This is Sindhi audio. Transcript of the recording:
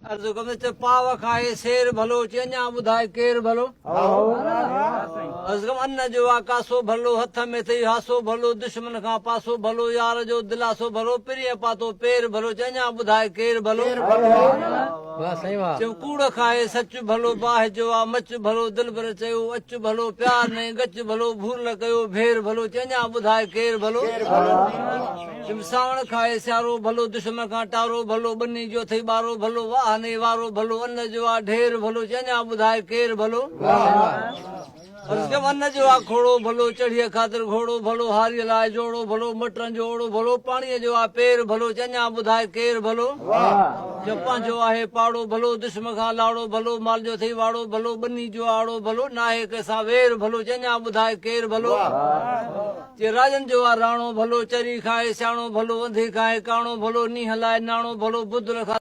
عرض ڪندس ته پاء کائي سير ڀلو، چي اڃا ٻڌاء ڪير ڀلو؟ عرض ڪم ان جو آ ڪاسو ڀلو، هٿ ۾ اٿئي هاسو ڀلو، دشمن کان پاسو ڀلو، يار جو دلاسو ڀلو، پرينء پاتو پير ڀلو، چي اڃا ٻڌاء ڪير ڀلو؟ چيم ڪوڙ کائي سچ ڀلو، باهه جو آ مچ ڀلو، دلبر چيو اچ ڀلو، پيار نئين ڳچ ڀلو، ڀورل ڪيو ڀير ڀلو، چي اڃا ٻڌاء ڪير ڀلو؟ چيم سانوڻ کائي سيارو ڀلو، دشمن کان ٽارو ڀلو، ٻني جو اٿئي ٻارو ڀلو، واهه نئين وارو ڀلو، ان جو آ ڍير ڀلو، چي اڃا ٻڌاء ڪير ڀلو؟ عرض ڪيم ان جو آ کوڙو ڀلو، چڙهيء خاطر گهوڙو ڀلو، هاريء لاء جوڙو ڀلو، مٽرن جو اوڙو ڀلو، پاڻيء جو آ پير ڀلو، چي اڃا ٻڌاء ڪير ڀلو؟ چيم پنهنجو آهي پاڙو ڀلو، دشمن کان لاڙو ڀلو، مال جو اٿئي واڙو ڀلو، ٻني جو آ آڙو ڀلو، ناهي ڪنهن سان وير ڀلو، چي اڃا ٻڌاء ڪير ڀلو؟ چي راڄن جو آ راڻو ڀلو، چري کائي سياڻو ڀلو، انڌي کائي ڪاڻو ڀلو، نينهن لاء ناڻو ڀلو، بدل کان.